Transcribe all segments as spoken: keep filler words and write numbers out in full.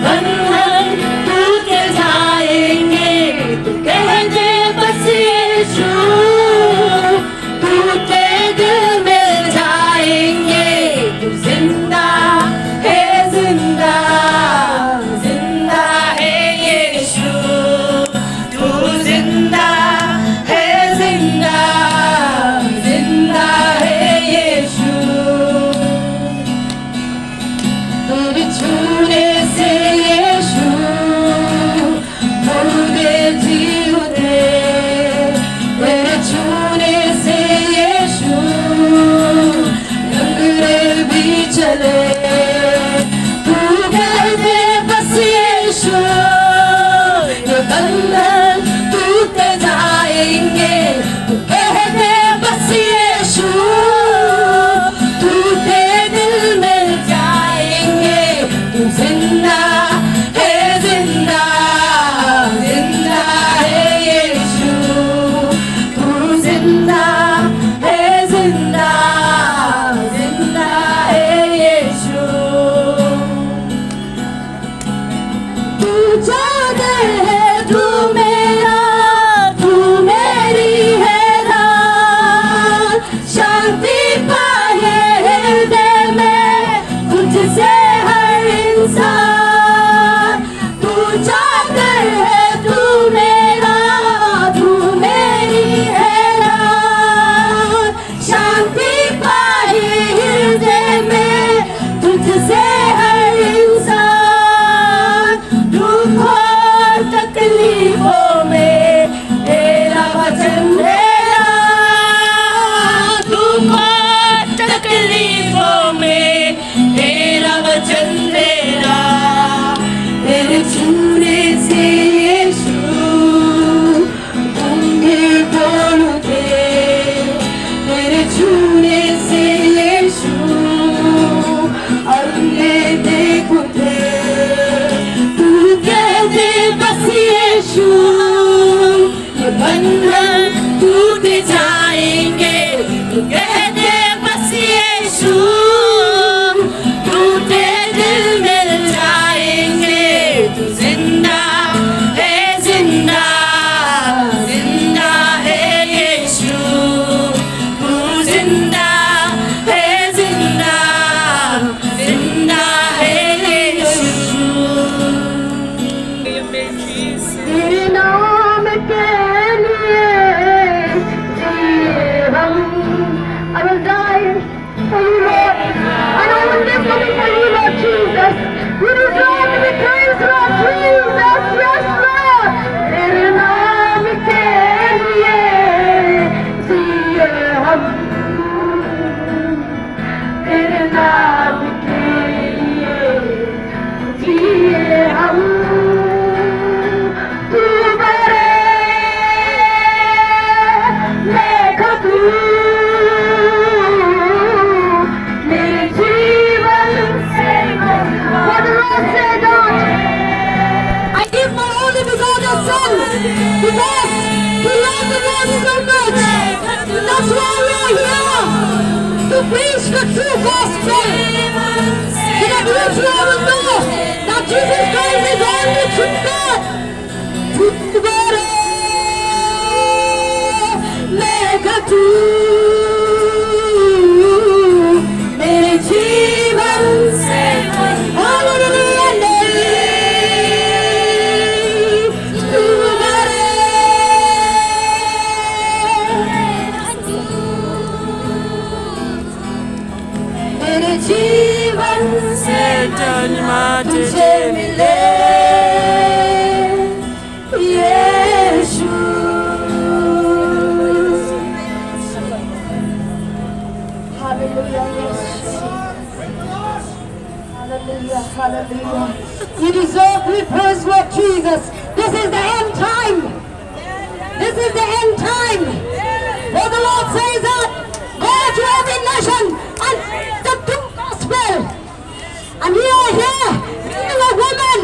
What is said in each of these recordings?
बंधन टूट जाएंगे, तू कह दे बस यीशु, टूटे दिल मिल जाएंगे। तू जिंदा है, जिंदा, जिंदा है यीशु। तू जिंदा है, जिंदा, जिंदा है यीशु। तेरे छूने से यीशु, मुर्दे जी उठे। तेरे छूने से यीशु, लंगड़े भी चले। तू कह दे बस यीशु, ये बंधन टूट जाएंगे। तू कह दे बस यीशु, टूटे दिल मिल जाएंगे। तू जिंदा है, जिंदा, जिंदा है यीशु। तू जिंदा है, जिंदा, जिंदा है यीशु। तू चादर है, तू मेरा, तू मेरी है राह। शांति पाए हृदय में, तुझसे हर इंसान। तू चादर है, तू मेरा, तू मेरी है राह। शांति पाए हृदय में, तुझसे हर इंसान। दुख और तकलीफों में तेरा वचन, तेरा। दुख और तकलीफों में तेरा वचन, तेरा। तेरे छूने से यीशु, अंधे बोलते, तेरे छूने से यीशु, अंधे देखते। तू कह दे बस यीशु, ये बंधन टूट जाएंगे। तू कह दे बस यीशु, टूटे दिल मिल जाएंगे। तू जिंदा है, जिंदा, जिंदा है यीशु। तू जिंदा है, जिंदा, जिंदा है यीशु। तेरे नाम के लिए जिए हम। I will die for you, Lord. And I will live for you, for you, Lord Jesus. You deserve to be praised, Lord Jesus. Yes, Lord. तेरे नाम के लिए जिए हम। तेरे नाम के लिए जिए हम। तू बरे, मैं घटूं, मेरे जीवन से बढ़। For the Lord said, Lord, I give my only begotten Son, because He loved the world so much. That's why we are here to preach the true gospel, so that you too will know that Jesus Christ is only true God. तू बरे, मैं घटूं, मेरे जीवन से। हालेलुया। तू बरे, मेरे जीवन से धन्यवाद तुझे मिले, यीशु। हालेलुया, यीशु। Hallelujah, hallelujah. You deserve to be praised, Lord Jesus. This is the end time. This is the end time. For the Lord says that, "Go to every nation and preach the true gospel." And we are here, being a woman.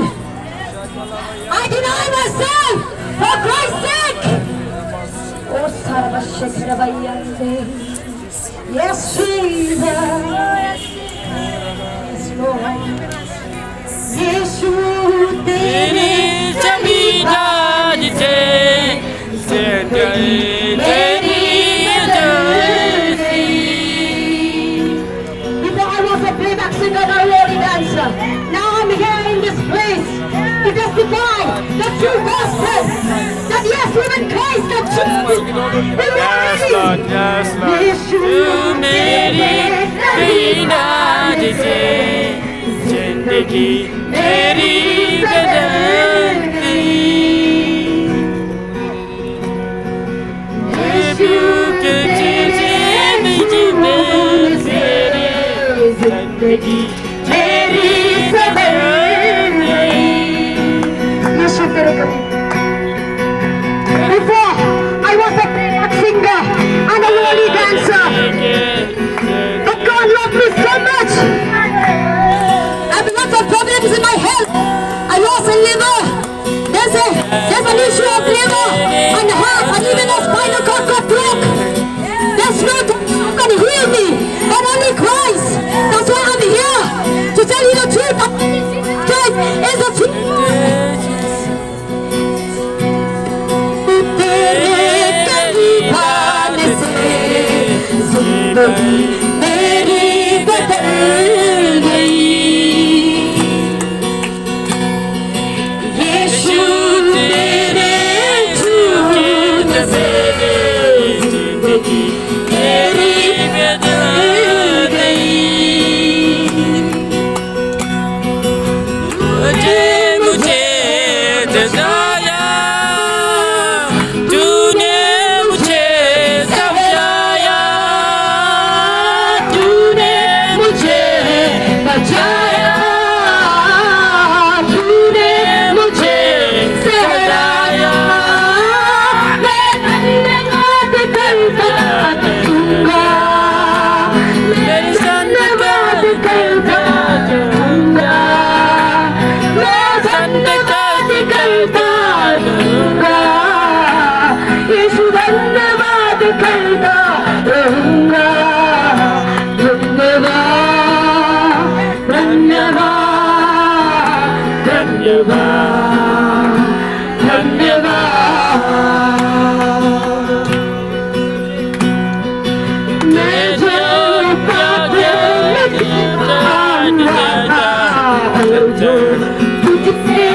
I deny myself for Christ's sake. Oh, Sarabashekarabayante. Yes, Jesus. Yes, Lord. Yeshua. Singer, a worthy dancer. Now I'm here in this place to testify the true gospel that yes, even Christ the true. Yes, Lord. Yes, Lord. तू मेरी पीड़ा दे दे, जिंदगी मेरी बदल गई। यीशु के जरिए मेरी जिंदगी तेरी सदर गई। यीशु तेरे करीब। Before, I was a playback singer and a worthy dancer. But God loved me so much. I have lots of problems in my health. I lost a liver. There's a there's an issue of liver and heart and even a spinal cord got broke. There's no doctor who can heal me, but only Christ. That's why I'm here to tell you the truth. Christ is the truth. तेरे करीब आने से जिंदगी मेरी बदल गई। यीशु तेरे छूने से जिंदगी मेरी बदल गई। तुझे मुझे जगाया, तूने मुझे समझाया, तूने मुझे बचाया, तूने मुझे सहलाया। मैं धन्यवाद करता रहूंगा, मैं धन्यवाद करता रहूंगा, मैं धन्यवाद करता रहूंगा। यीशु धन्यवाद करता रहूंगा। धन्यवाद, धन्यवाद, धन्यवाद, धन्यवाद। मैं जो पापों में था, जो तुझसे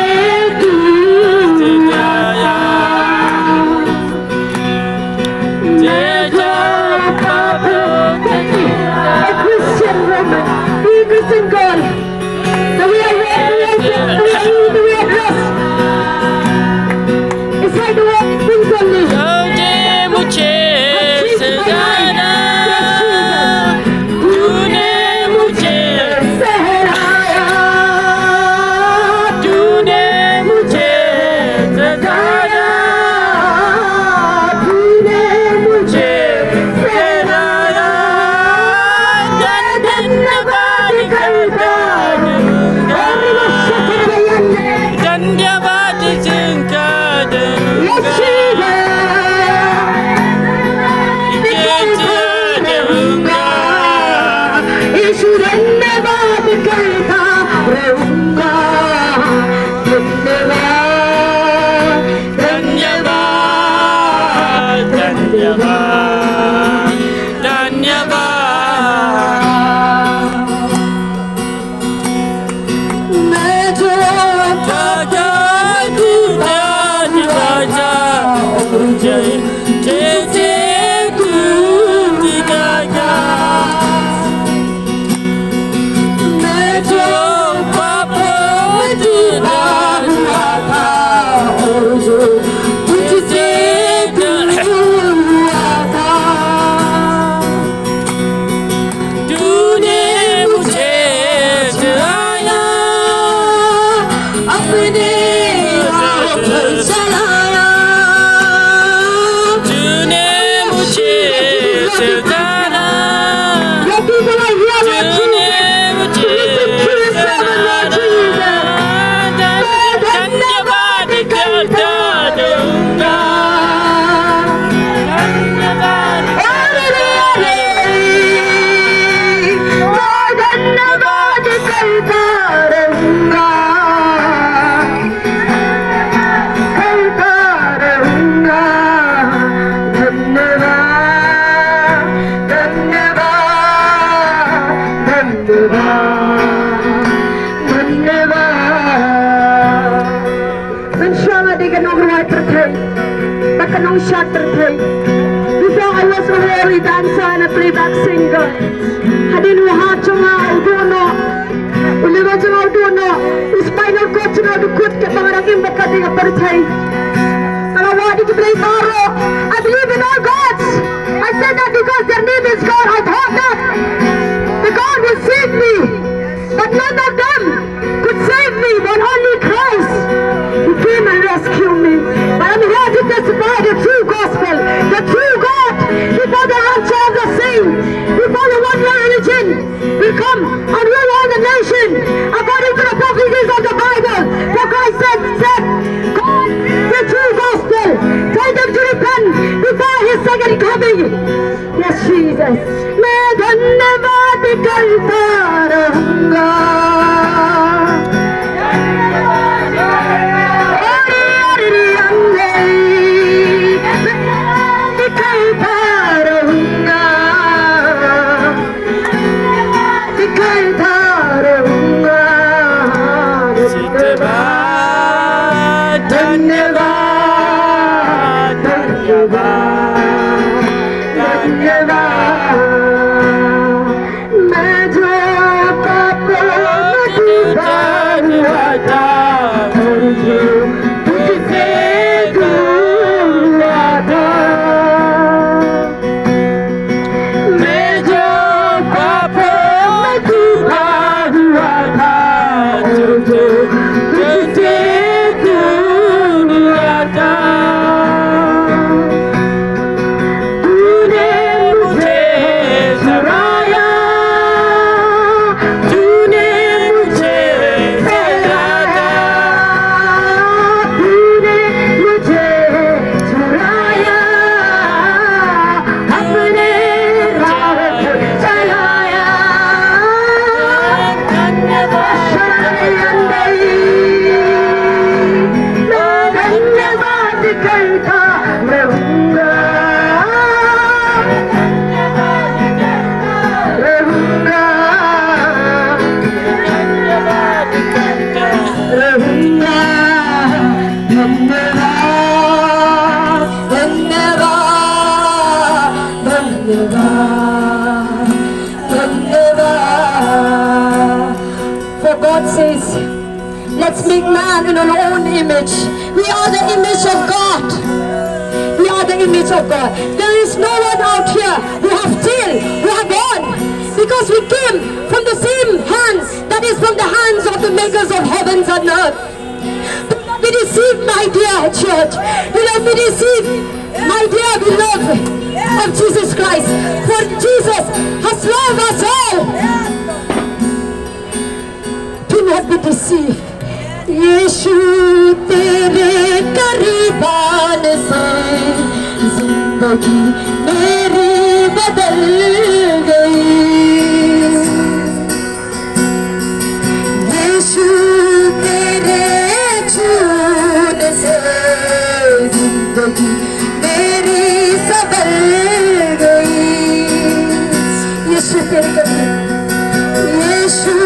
दूर आया। मैं जो पापों में था, a Christian woman, a Christian girl. So we are here, we are here, we are here, we are blessed. It's like the word sincerely. तुझे मुझे सजाया, तूने मुझे सहलाया, तूने मुझे सजाया, तूने मुझे सहलाया। धन्यवाद करता हूँ। धन्यवाद तुझे। यीशु धन्यवाद करता रहूंगा। धन्यवाद, धन्यवाद, धन्यवाद, धन्यवाद। मैं जो भागा तू राज राजा, और जय जय जय तू गाया। मैं Shattered. Before I was a worry dancer and a playback singer. Hadien u hat jong nga u duh noh, u liver jong nga u duh noh, u spinal cord jong nga u dkut katba nga dang im bad ka ding ka pyrthei. Nga la wad ïa ki blei baroh. I believe in all gods. I said that because their name is God. I thought that the God will save me. But none of them could save me, but only Christ. He came and rescued me. But I'm here to testify the true gospel, the true God. Before the Archangel the saint, before the one world religion will come and rule all the nation, according to the prophecies of the Bible. For Christ said, said, God, the true gospel, tell them to repent before his second coming. Yes, Jesus. मैं धन्यवाद करता रहूंगा। करता रहूंगा। करता रहूंगा। धन्यवाद, धन्यवाद, धन्यवाद। मैं जो पापों में डूबा हुआ था, और जो तुझसे दूर हुआ था। मैं जो पापों में डूबा हुआ था, और जो तुझसे दूर हुआ था। तूने मुझे छुड़ाया, तूने मुझे छुड़ाया, तूने मुझे छुड़ाया, अपने राह चलाया। धन्यवाद। मैं धन्यवाद करता रहूंगा। रहूंगा। रहूंगा। धन्यवाद, धन्यवाद, धन्यवाद, धन्यवाद। For God says, let's make man in our own image. We are the image of God. We are the image of God. There is no one out here who have till, who have won, because we came from the same hands, that is from the hands of the makers of heavens and earth. Do not be deceived, my dear church. Do not be deceived, my dear beloved of Jesus Christ. For Jesus has loved us all. Do not be deceived. यीशु तेरे करीब आने से जिंदगी मेरी बदल गई। यीशु तेरे छूने से जिंदगी मेरी संभल गई। यीशु तेरे करीब, यीशु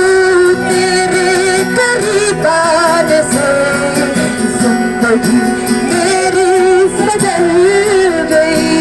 तेरे करीब आने से जिंदगी मेरी बदल गई।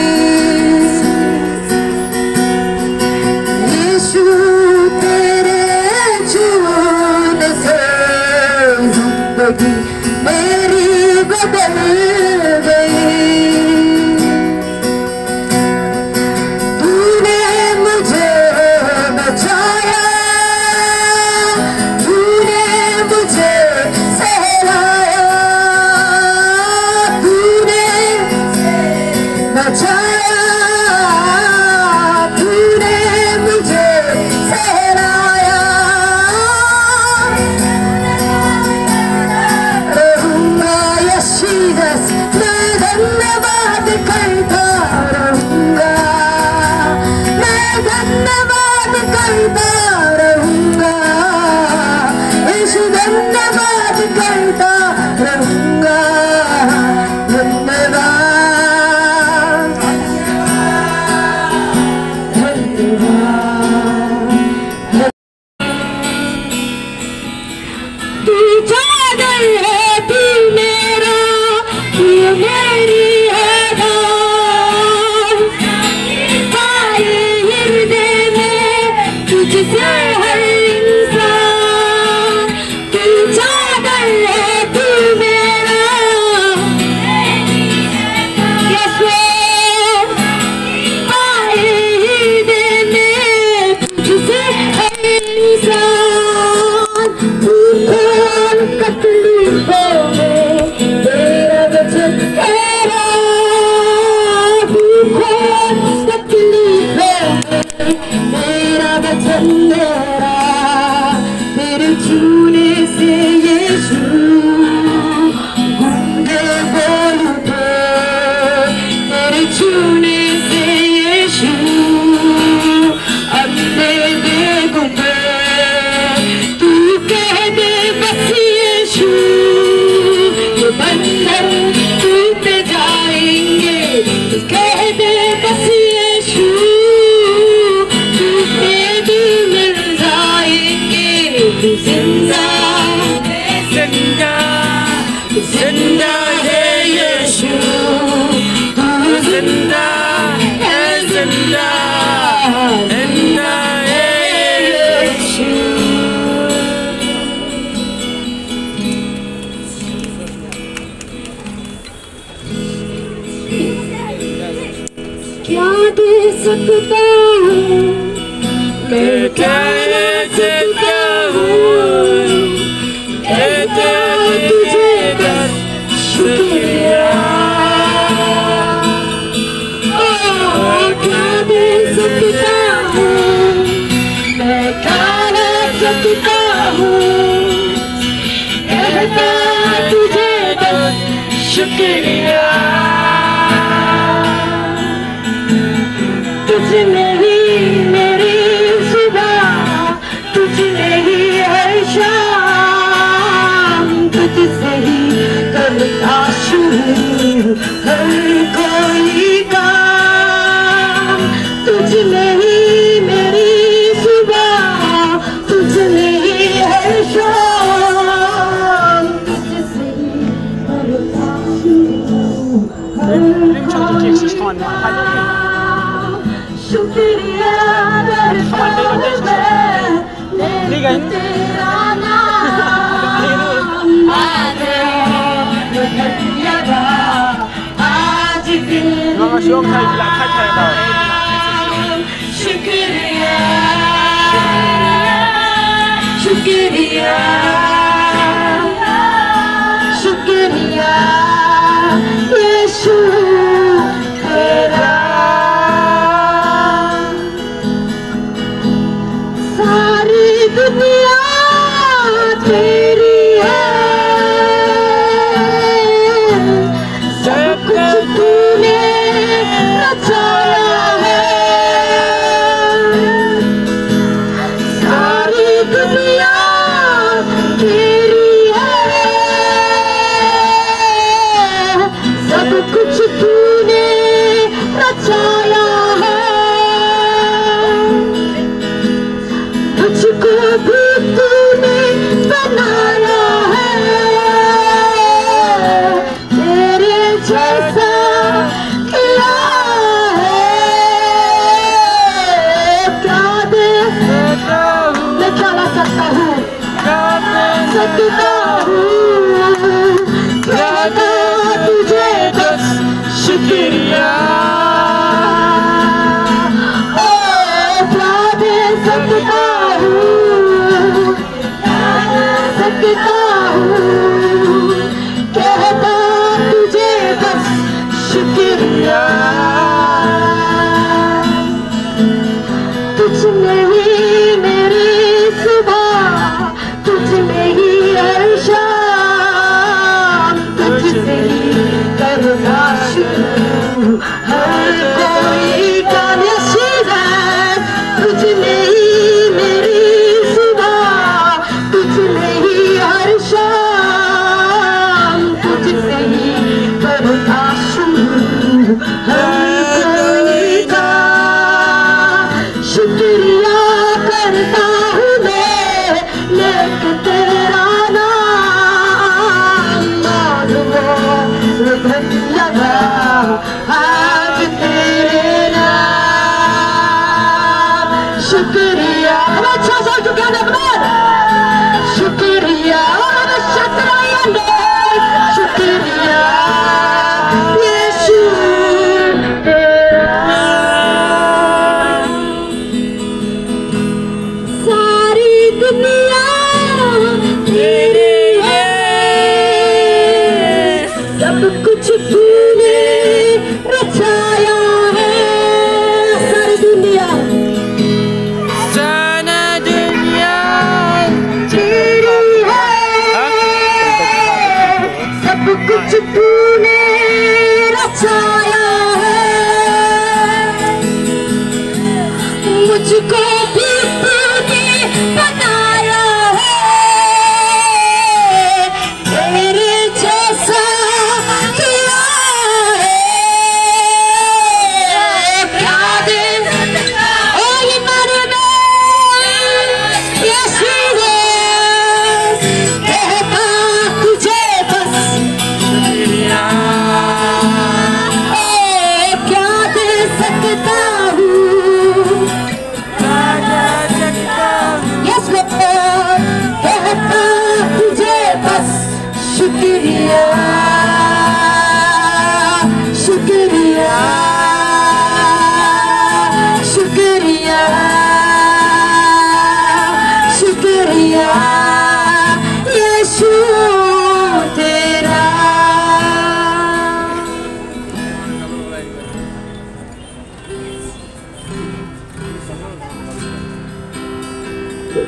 जिंदा, जिंदा, जिंदा है यीशु। तू जिंदा है, जिंदा, जिंदा है यीशु। क्या दे सकता हूँ, मैं क्या दे सकता हूँ, कहता तुझे बस शुक्रिया। ओ, क्या दे सकता हूँ, मैं क्या दे सकता हूँ, कहता तुझे बस शुक्रिया। तुझ में ही मेरी सुबह, तुझ में ही हर शाम, तुझसे ही करता शुरू हर कोई काम। तुझ में ही मेरी सुबह, तुझ में ही हर शाम, तुझसे ही करता शुरू हर कोई काम। शुक्रिया करता हूँ मैं, तेरा नाम, आज दिल शुक्रिया, शुक्रिया, शुक्रिया, यीशु तेरा। सारी दुनिया तेरी है, सब कुछ तूने रचाया है। सारी दुनिया तेरी है, सब कुछ तूने रचाया है। तुझको भी तूने बनाया है, तेरे जैसा किया है। क्या दे सकता हूँ, मैं क्या ला सकता हूँ, क्या दे सकता हूँ, कहता तुझे बस शुक्रिया। ओ, क्या दे सकता हूँ, सकता हूँ, कहता तुझे बस शुक्रिया। तुझ में ही मेरी सुबह, तुझ में ही हर शाम, तुझसे ही करता शुरू। यीशु तेरा।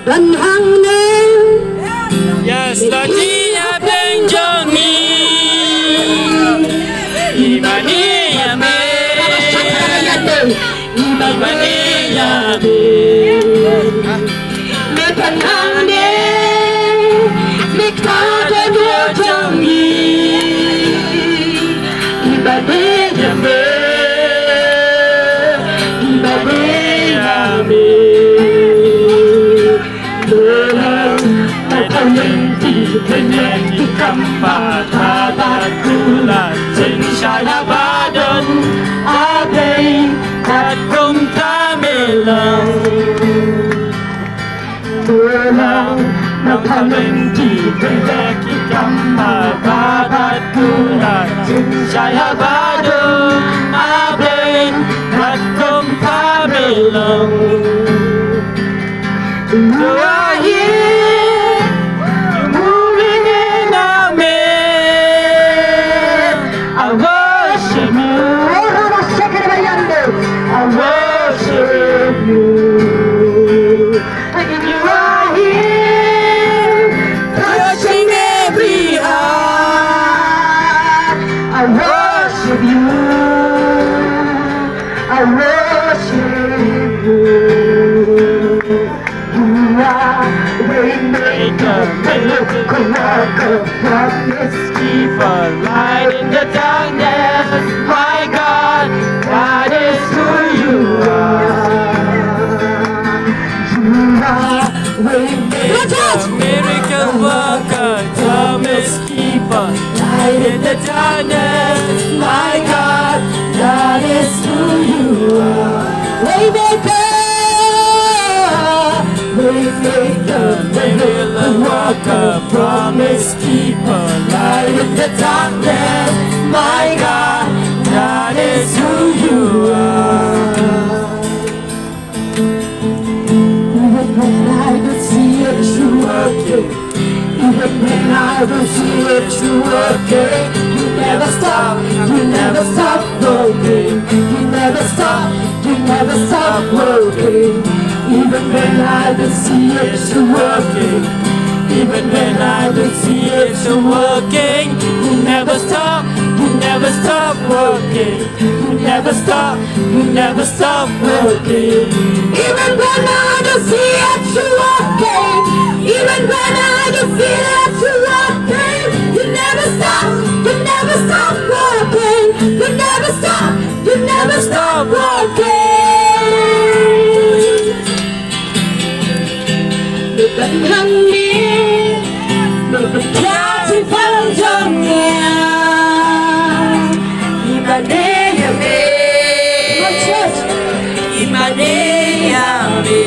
Ban hangne. Yes, Lord, ïa beng jong ngi. Ïa mane ïa me. Ïa mane ïa me. Me ban hangne. Me ka don jong ngi. Ïa mane ïa me. Ïa mane ïa me. Dulong, na ka lynti bniah ki kam ba, ba, ba, kular, jingshai haba don, a Blei, katkum ka me long. Dulong, na ka lynti bniah ki kam ba, ba, ba, kular, jingshai haba don, a Blei, katkum ka me long. You are here, you're moving in our midst. I worship you. I worship you. You are here, touching every heart. I worship you. I worship you. You are waymaker, miracle worker, promise keeper, light in the darkness. My God, that is who you are. You are waymaker, miracle worker, promise keeper, light in the darkness, my God, that is who you are. Waymaker, waymaker, miracle worker, promise keeper, light in the darkness, my God, that is who you are. Even when I don't see it, you working. Even when I don't see it, you working. You never stop, you never stop working. You never stop, you never stop working. Even when I don't see it, you working. Even when I don't see it, you working. You never stop, you never stop working. You never stop, you never stop working. Even when I don't see it, you're working. Even when I don't see it, you're working. You never stop, you never stop working. You never stop, you never stop working. Ngi ban hangne, ngi ban kha jingpang jong ngi. Ïa mane ïa me. Ïa mane ïa me.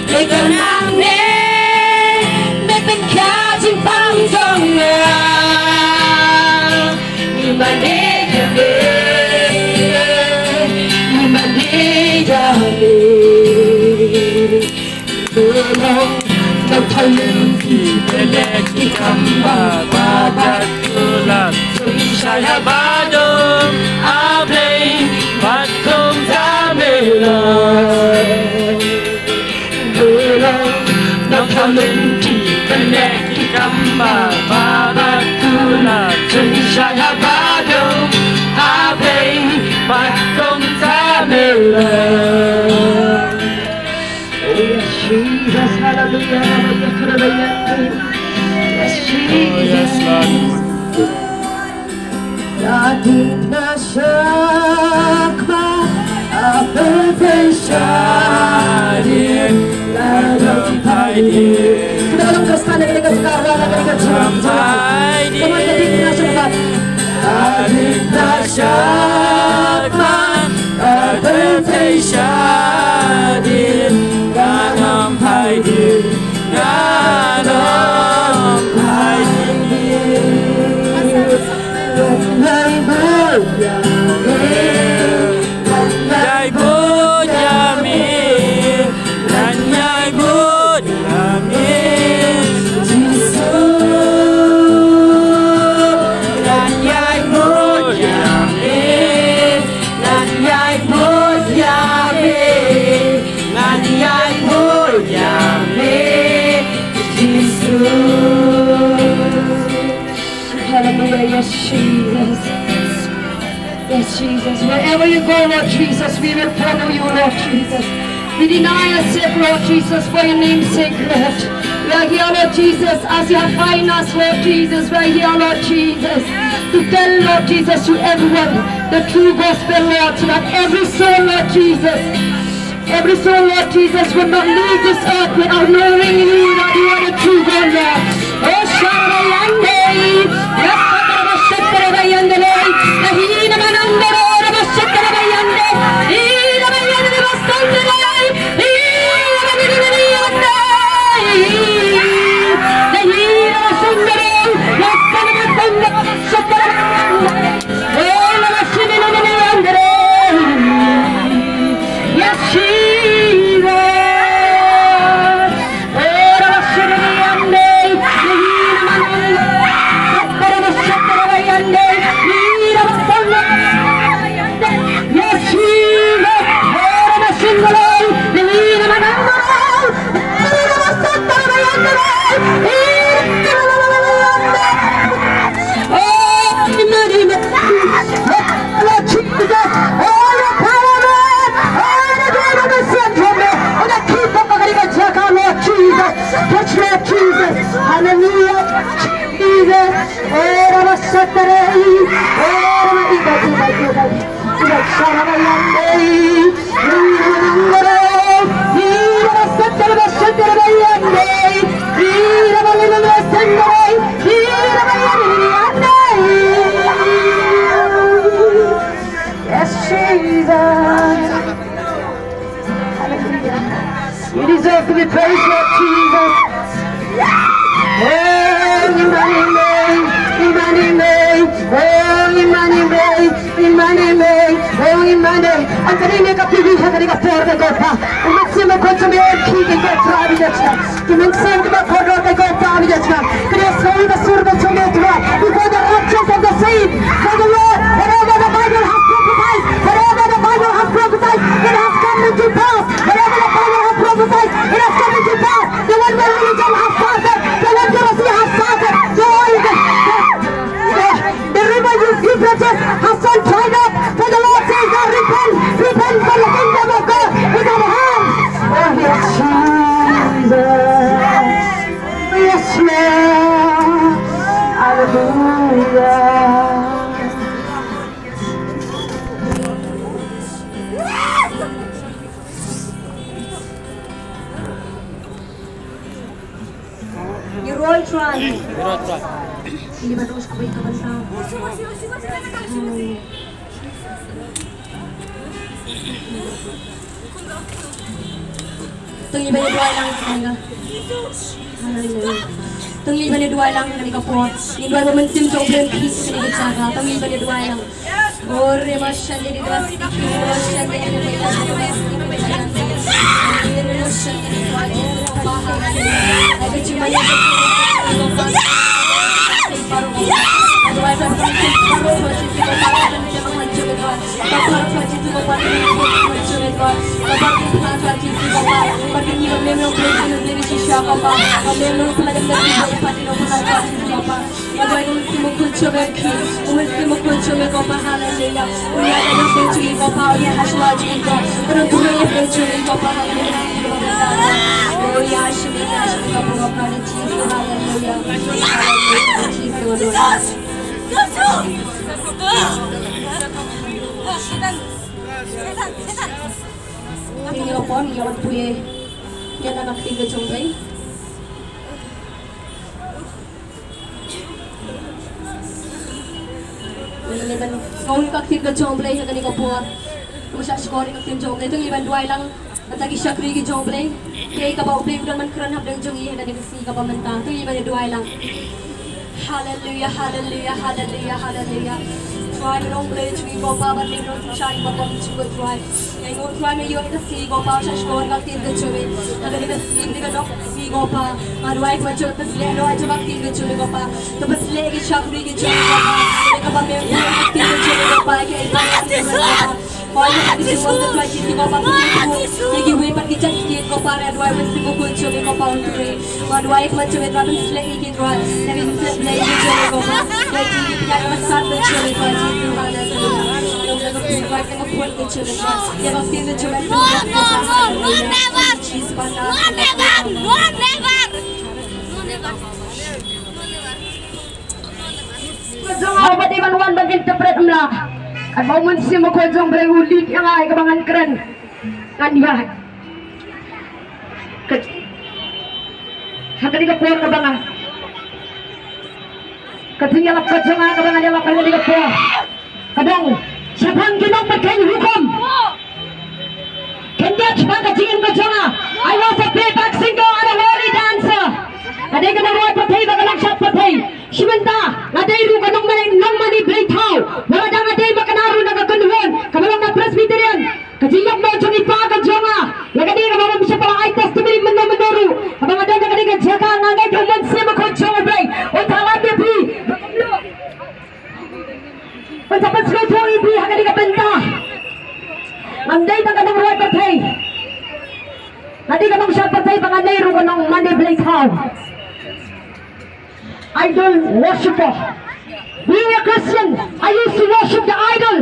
Ngi ban hangne, ngi ban kha jingpang jong ngi. Ïa mane ïa me, ïa mane ïa me. Dulong, na ka lynti bniah ki kam ba, ba, ba, kular, jingshai haba don, a Blei, bad kum ta me long. Dulong, na ka lynti bniah ki kam ba, ba, bad kular, jingshai haba don, a Blei, bad kum ta me long. Oh, yes, Jesus, hallelujah, hallelujah, hallelujah. Yes, Jesus. Oh, yes, Lord. Ka dei na shakma, a pyrthei shadien, ka dei phai dien. Kita ka long Khristan, kita ka jaka rwai, kita ka jaka rwai. Come on, ka dei na shakma. Ka dei na shakma, a pyrthei shadien, ka dei phai dien. Nga dang phai dien. Ngan ïai bud ïa me. Ngan ïai bud ïa me. Ngan ïai bud Jesus, wherever you go, Lord Jesus, we will follow you, Lord Jesus. We deny ourselves, Lord Jesus, for your name's sake, Lord. We are here, Lord Jesus, as you have find us, Lord Jesus. We are here, Lord Jesus, to tell, Lord Jesus, to everyone the true gospel, Lord, so that every soul, Lord Jesus, every soul, Lord Jesus, will not leave this earth without knowing you, that you are the true God, Lord. Oh, Sharabayande, Rasakarabashatarabayande, Lahina Manandoro, Rabashatarabayande, Irabayande, Basandere, Irabayande, Lahina Basandere, Rasakarabashatarabayande. Oh, Lord Jesus. Oh, your power, Lord. Oh, the great mercy and from me. Oh, the keep up of the Jaka, Lord Jesus. Touch, Lord Jesus. Hallelujah. Jesus. Oh, Rabba Satare. Oh, Rabba Iba, Iba, Iba. Iba, Sharabayande. Yes, Jesus. Hallelujah. You deserve to be praised, Lord Jesus. Oh, Imani me, Imani me, oh, Imani me, Imani me, oh, Imani. Ang kanina ka pili, ang kanina ka por, ka pa. Umatsi mo ko sa may ki, ka trabi na siya. Ki minsan kiba kordor ka ïa ka pam ïa ka. Ka ïa sngewbha ba sur ba jong me Trai. Before the raptures of the saints, for the Lord, whatever the Bible has prophesied, whatever the Bible has prophesied, it has come into pass. Whatever the Bible has prophesied, it has come into pass. The word by religion has started. The word heresy has started. Joy, the, the, the, the river Euphrates has turned dried up. For the Lord says that repent, repent, for the kingdom of God is at hand. Oh, yes, Jesus. Yes, Lord. Hallelujah. Ngi roi Trai. Ngi roi Trai. Ngi ba dus kawei ka bynta. To ngi ban ïa duwai lang ha kane ka. Haleluya. To ngi ban ïa duwai lang ha kane ka por. Ngi duwai ba u Mynsiem jong U Blei un plie ha kane ka jaka. To ngi ban ïa duwai lang. Ore ma shande di das. Ngi la poi, ngi la wan pule ïa la ka ktien ka jong U Blei. Ngi la ban sngew ïa ka ktien ka jong U Blei ha kane ka por. Ngi shah shkor ïa ka ktien jong U Blei, to ngi ban duwai lang. Mynta ki shakri ki jong U Blei, kaei kaba U Blei u dang ban kren hapdeng jong ngi ha kane ka sngi kaba mynta, to ngi ban ïa duwai lang. Haleluya, haleluya, haleluya, haleluya. Trai, ngi ong Blei jong ngi ko Pa, ba Blei ngi ong synshar ïa ka bynta jong ngi ko Trai. Ngi ong Trai, me ïoh ïa ka sngi ko Pa, shah shkor ïa ka ktien ka jong me. Ha kane ka sngi, kane ka dohnud ka sngi ko Pa, nga duwai ba jong ka sngi, ïoh ïa ka ktien ka jong me ko Pa. To pynsleh ïa ki shakri ki jong me ko Pa. Ïa kaba me ïoh ïa ka ktien ka jong me ko Pa, ïa ka ktien ka jong me ko Pa. Ko ïa ka ktien jong me Trai, ïa kiwei pat ki jait ktien ko Pa, nga duwai ba u Mynsiem Bakhuid jong me ko Pa un trei. Nga duwai ba jong me Trai, pynsleh ïa ki Trai. Nga duwai ba pynsleh ïa ki jong me ko Pa. Ïa ki ki ïa ka sat ba jong me Trai, Jisu, haleluya. No, no, no, no, never. No, never. No, never. No, never. Jong nga ba dei ban wan ban interpret, ym lah. Katba u Mynsiem Bakhuid jong U Blei u lead ïa nga ïa kaba ngan kren, ngan ïaid. Ka, ha kane ka por kaba nga, ka jingïalap ka jong nga kaba ngan ïalap ha kane ka por ka dang shaphang ki nongpynkheiñ hukum. Khyndiat shaphang ka jingim ka jong nga. I was a playback singer and a worthy dancer. Nga dei ka nongrwai pyrthei bad ka nongshad pyrthei. Shi mynta nga dei ruh ka nongmane, nongmane blei thaw. Wat la dang nga dei ba kane ruh na ka kynhun kaba long na Presbyterian. Ka jingïap noh jong i pa ka jong nga, ïa kane kaba bym shym la ai testimony mynno mynno ruh. Kaba nga don ha kane ka jaka nga ngeit U Mynsiem Bakhuid jong U Blei un sa lam ïa phi. Un sa pynsngewthuh ïa phi ha kane ka bynta. Ngam dei tang ka nongrwai pyrthei, nga dei ka nongshad pyrthei bad nga dei ruh ka nongmane blei thaw. Idol worshipper. Being a Christian, I used to worship the idol.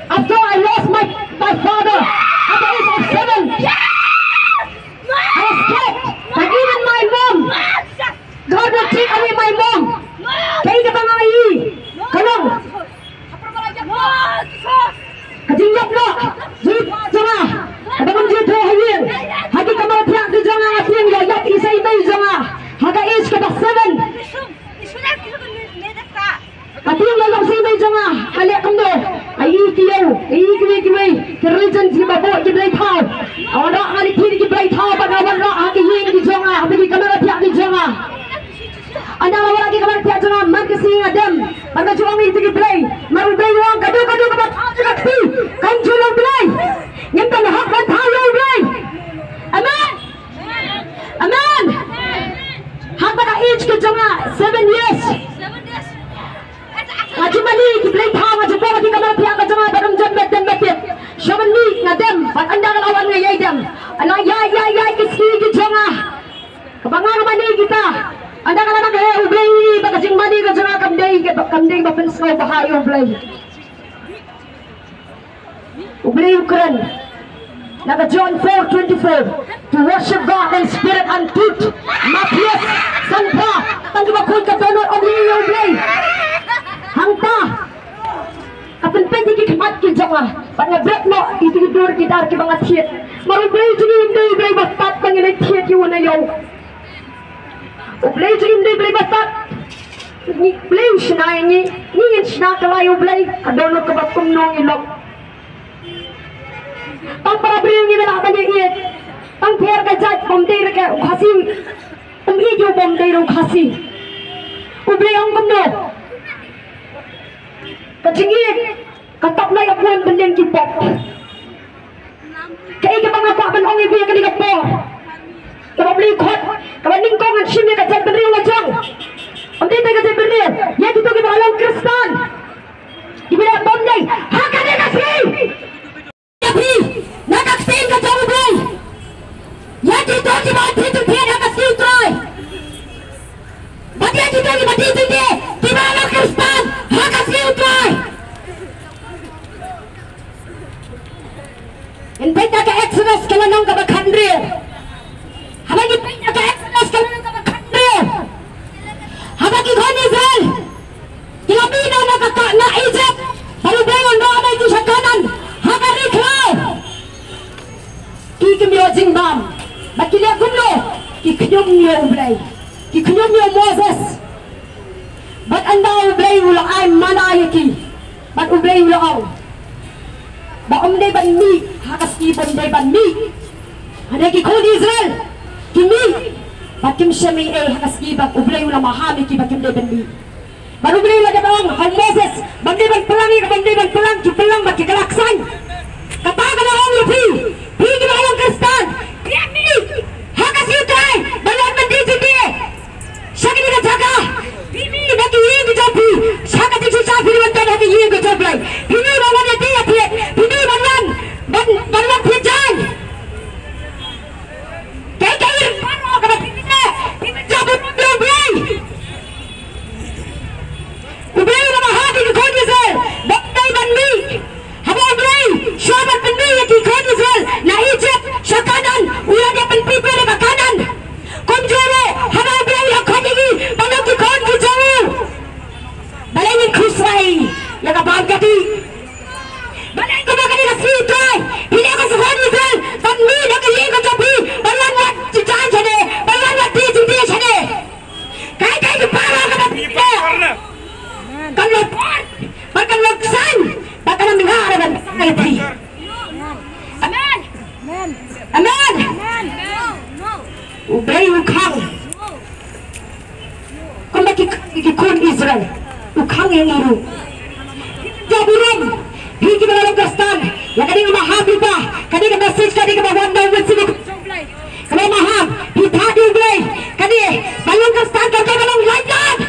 After I lost my, my father at the age of seven, I was scared that even my mom, God will take away my mom. Kaei kaba nga ïohi ka long ka jingïap noh jong nga, kaba ngam ju thoh ha ïing. Ha ki kamra thiah ki jong nga nga tieng ïa ïap i sa i mei jong nga ha ka age kaba seven. Ka tieng ïa ïap i sa i mei jong nga, nga leh kumno? Ai i ki ïew, ai i kiwei kiwei ki religion kiba bun ki blei thaw. Wan rah nga leit thied ki blei thaw bad nga wan rah ha ki ïing ki jong nga, ha ki kamra thiah ki jong nga. Ynda la wan ha ki kamra thiah jong nga man ka sngi nga dem bad nga ju ong ïa ki blei, namar U Blei u ong kano kano kaba thaw jong ka kti kan jur ïa U Blei. Ngim don hok ban thaw ïa U Blei. Amen. Amen. Ha kata ka age ka jong nga, seven years, nga ju mane ki blei thaw, nga ju bok ha ki kamra thiah ka jong nga bad ym jan bad dem bad tip. Sha ban mih nga dem bad ynda ka la wan nga ïai dem. Nga ïai ïai ïai ki sngi ki jong nga. Kaba nga mane kita, ynda ka la nang heh U Blei, ba ka jingmane ka jong nga kam dei, kam dei ba pynsngewbha ïa U Blei. U Blei u kren na ka John four twenty-four, "To worship God in spirit and truth." Mathaios san phra, tang kiba khun ka dohnud ym ïohi ïa U Blei. Hangta ka pynpeit ïa ki khmat ki jong nga bad nga bret noh ïa ki dur ki dar kiba nga thied. Namar U Blei jong ngi um dei U Blei ba tad ba ngin ïa thied ïa u na ïew. U Blei jong ngi um dei Blei ba tad. Ngi, Blei u shna ïa ngi, ngi ngin shna kylla ïa U Blei. Ka dohnud kaba kumno ngi long. Tang para briew ngi la ban ïa ïeit. Tang pher ka jait bym dei re ka u Khasi. Um ïeit ïa u bym dei re u Khasi. U Blei ong kumno? Ka jingïeit ka tap na ïa bun bynliang ki pop. Kaei kaba nga kwah ban ong ïa phi ha kane ka por, kaba Blei u khot, kaba nyngkong ngan shim ïa ka jaitbynriew la jong. Ym dei tang ka jaitbynriew, ïa kito kiba long Khristan, kiba leh bymdei ha kane ka sngi. Ïa phi na ka ktien ka jong U Blei, ïa kito kiba thied jingthied ha ka sngi U Trai. Bad ïa kito kiba thied jingthied kiba long Khristan ha ka sngi U Trai. Ngin peit na ka Exodus ka lynnong kaba khathynriew. Haba ngi peit na ka Exodus ka lynnong kaba khathynriew, haba ki khun Israel ki la mih noh na ka, ka, na Egypt, bad U Blei u ong noh ba ki sha Kanaan ha ka ri khlaw. Ki kim ïoh jingbam. Bad ki leh kumno? Ki khñium ïa U Blei. Ki khñium ïa u Moses. Bad ynda U Blei u la ai mana ïa ki, bad U Blei u la ong ba ym dei ban mih ha ka sngi bym dei ban mih. Hynrei ki khun Israel ki mih bad kim shym ïoh ei ha ka sngi ba U Blei u la maham ïa ki ba kim dei ban mih. Bad U Blei u la dep ong ha u Moses ba ym dei ban pynlang ïa ka, ba ym dei ban pynlang, ki pynlang bad ki kylla ksan. Kata ka la ong ïa phi, phi kiba long Khristan, phi mih ha ka sngi U Trai ban wan ban die jingdie sha kane ka jaka. Phi mih na ki ïing ki jong phi, sha ka jingshisha phi dei ban don ha ki ïing ki jong U Blei. Phi mih ban wan ïa die ïa thied, phi mih ban wan ban, ban wan thied jaiñ. Kaei kaei baroh kaba phi mih, phi mih jop burom ïa U Blei. U Blei u la maham ïa ki khun Israel ba ym dei ban mih. Haba Haba U Blei u la khot ïa ngi ban long ki khun ki jong u, balei ngin khuslai ïa ka bam ka dih? Balei kumba kane ka sngi U Trai phi leh ka khun Israel ban mih na ka ïing ka jong phi, ban wan wad jingshai shane, ban wan wad die jingdie shane? Kaei kaei ki para kaba phi leh, kam long pop, bad kam long ksan, bad kam long ngar ban sa ïa phi. Amen. Amen. U Blei u khang. Kumba ki, ki khun Israel u khang ïa ngi ruh. Ïa burom, phi kiba la long Khristan, ïa kane nga maham lypa, kane ka message, kane kaba wan da u Mynsiem, kaba maham, phi phah ïa U Blei, kane ba long Khristan kam dei ba long lait lait.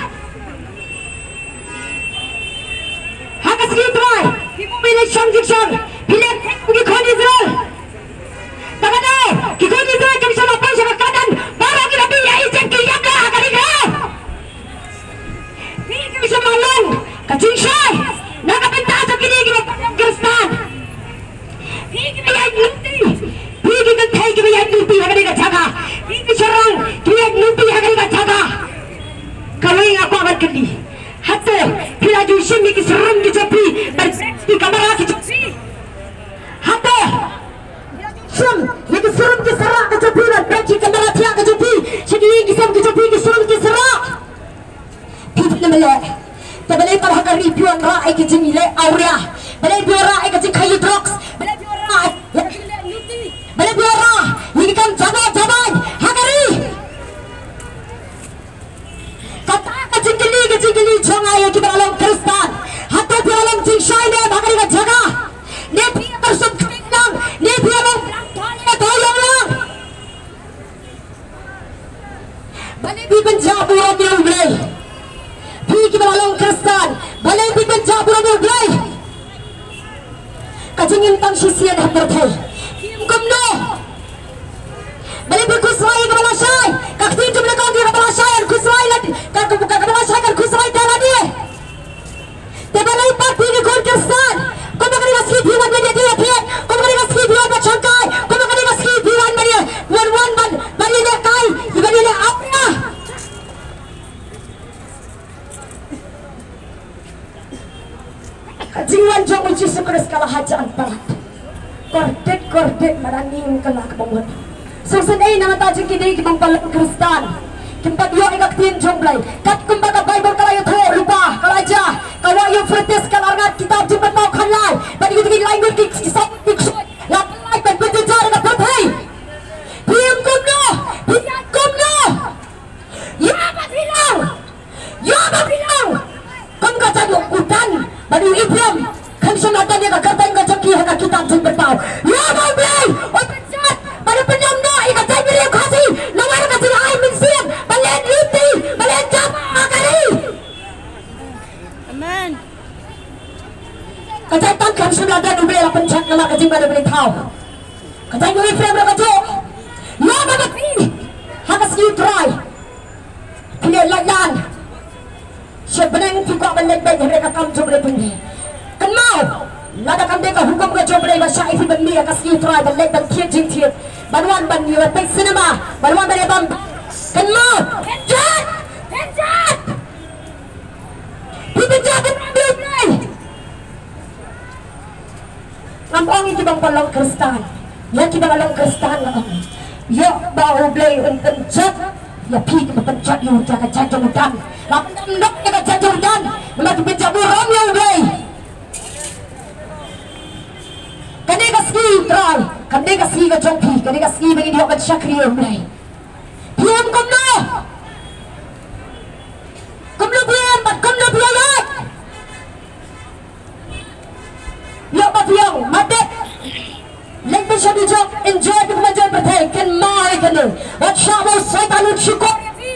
Ha ka sngi U Trai, phi mut ban leit shong jingshong, phi leit thik kum ki khun Israel. Te kane, ki khun Israel kim shym la poi sha ka Kanaan, baroh kiba mih na Ijipt ki ïap noh ha ka ri Khraw. Phi kim shym la long ka jingshai na ka bynta jong kine kiba pynlong Khristan. Phi kiba ïaid lynti, phi ki kynthei kiba ïaid lynti ha kane ka jaka, phi ki shynrang kiba ïaid lynti ha kane ka jaka. Kawei nga kwah ban kylli, hato phi la ju shim ïa ki syrum ki jong phi ban peit ki kamra ki jong phi? Hato phi la ju shim ïa ki syrum ki sarah ki jong phi ban peit ki kamra thiah ki jong phi, sha ki ïing ki sem ki jong phi ki syrum ki sarah? Phi phim leh. Te balei pat ha ka ri phi wanrah ïa ka jingleh awria? Balei phi wanrah ïa ka jingkhaii drugs? Balei phi wanrah ïa ka jingleh lynti? Balei phi wanrah ïa ki kam jabot jabot ha ka ri? Kata ka jingkylli, ka jingkylli jong nga ïa kiba la long Khristan. Hato phi la long jingshai ne ha kane ka jaka? Ne phi ïa kyrshan kynlang? Ne phi ïa long blang thale thale ïa long? Balei phi pynjah burom ïa U Blei? Phi kiba la long Khristan, balei phi pynjah burom ïa U Blei? Ka jingim tang shisien ha pyrthei. Kumno? Balei phi khuslai ïa kaba lashai? Ka ktien jong U Blei ka ong ïa kaba lashai kan khuslai lad, ka, ka, ka, kaba lashai kan khuslai da lade. Te balei pat phi ki khun Khristan, kumba kane ka sngi phi wan ban ïa thied, kumba kane ka sngi phi wan ban shangkai, kumba kane ka sngi phi wan ban ïa, wan, wan ban, ban ïalehkai, ban ïaleh awria? Ka jingwan jong U Jisu Khrist ka la hajan palat. Kordit, kordit, madan ning ka la ka bang wan. Sngewsynei na ka bynta jong kine ki bym pat long Khristan. Kim pat ïoh ïa ka ktien jong U Blei. Kat kumba ka Baibl ka la ïathuh lypa, ka la jia, ka wah ïa u Philippis ka la rngat kitab Jingpynpaw khatlai. Bad ïa kito ki lai ngut ki, ki sap ki ksuid. La pynlait ban pynjynjar ïa ka pyrthei. Phi ïeng kumno? Phi ïeng kumno? Ïa ba phi long. Ïa ba phi long. Kum ka jait u Dan bad u Abiram. Kan shym la don ïa ka kyrteng ka jong ki ha ka kitab Jingpynpaw. Ïa ba U Blei u pynjot bad u pynïap noh ïa ka jaitbynriew Khasi. Namar ka jingai mynsiem ban leh lynti, ban leh jaba ha ka ri. Amen. Ka jait Dan kan shym la don, U Blei la pynjot namar ka jingbym don thaw. Ka jait u Abiram ruh kajuh. Ïa ba phi ha ka sngi U Trai. Phi leit lait lan sha bneng, phi kwah ban leit beit hynrei ka kam jong U Blei pynlong. Kynmaw, lada kam dei ka hukum ka jong U Blei ba shah ïa phi ban mih ha ka sngi U Trai ban leit ban thied jingthied, ban wan ban ïa peit cinema, ban wan ban ïa bam. Kynmaw, pynjot, pynjot. Phi pynjot ban wan ïa U Blei. Ngam ong ïa kiba ym pat long Khristan. Ïa kiba la long Khristan nga ong. Ïoh ba U Blei un pynjot ïa phi kiba pynjot ïa u, ïa ka jait jong u Dan. La pyndam noh ïa ka jait jong u Dan namar ki pynjot burom ïa U Blei. Kane ka sngi U Trai, kane ka sngi ka jong phi, kane ka sngi ba ngin ïoh ban shakri ïa U Blei. Phi ïeng kumno? Kumno phi ïeng bad kumno phi ïaid? Ïoh ba phi ong, ma dep. Leit beit sha dujok, enjoy beit kumba enjoy pyrthei, kynmaw ïa kane. Wat shah ba u Soitan un shukor ïa phi.